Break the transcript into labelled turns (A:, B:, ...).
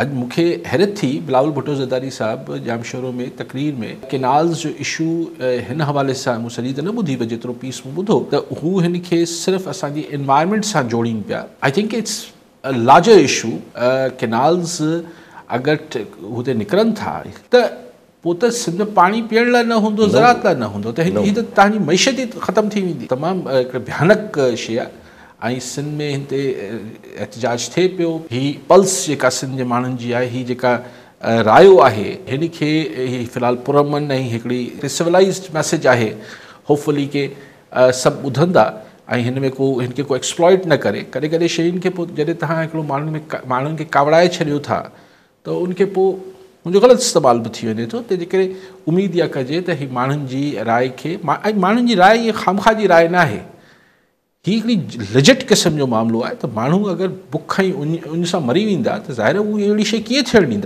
A: اڄ مون کي حيرت ٿي بلاول ڀٽو زرداري صاحب ڄامشورو ۾ تقرير ۾ ڪينالز جو اشو هن حوالي سان مون سڄي ته نه ٻڌي پر جيترو پيس مون ٻڌو ته هو هن کي صرف اسان جي انوائرمينٽ سان جوڙين پيا. I think it's a larger issue. Canals اگر هتي نڪرن ٿا ته پوء ته سنڌ ۾ پاڻي پيئڻ لاء نه هوندو، زراعت لاء نه هوندو ته هي ته توهان جي معيشت ئي ختم ٿي ويندي. تمام هڪ ڀيانڪ شيء آهي ۽ سنڌ ۾ هن تي احتجاج ٿئي پيو. هي پلس جيڪا سنڌ جي ماڻهن جي آهي، هي جيڪا رايو آهي، هن کي هي في الحال پرامن ۽ هڪڙي سولائيزڊ ميسيج آهي، هوپ فلي ڪي سڀ ٻڌندا ۽ هن ۾ ڪو هن کي ڪو ايڪسپلائٽ نه ڪري. ڪڏهن ڪڏهن شين کي پوء جڏهن توهان هڪڙو ماڻهن ۾ ماڻهن کي ڪاوڙائي ڇڏيو ٿا ته ان کي پوء ان جو غلط استعمال به ٿي وڃي ٿو. تنهن جي ڪري اميد اها ڪجي ته هي ماڻهن جي راء کي ۽ ماڻهن جي راء ائين خامخواه جي راء نه آهي، هي هڪڙي ليجٽ قسم جو معاملو آهي ته ماڻهو اگر بک ۽ اڃ سان مري ويندا ته ظاهر آهي هو اهڙي شيء ڪيئن ٿيڻ ڏيندا.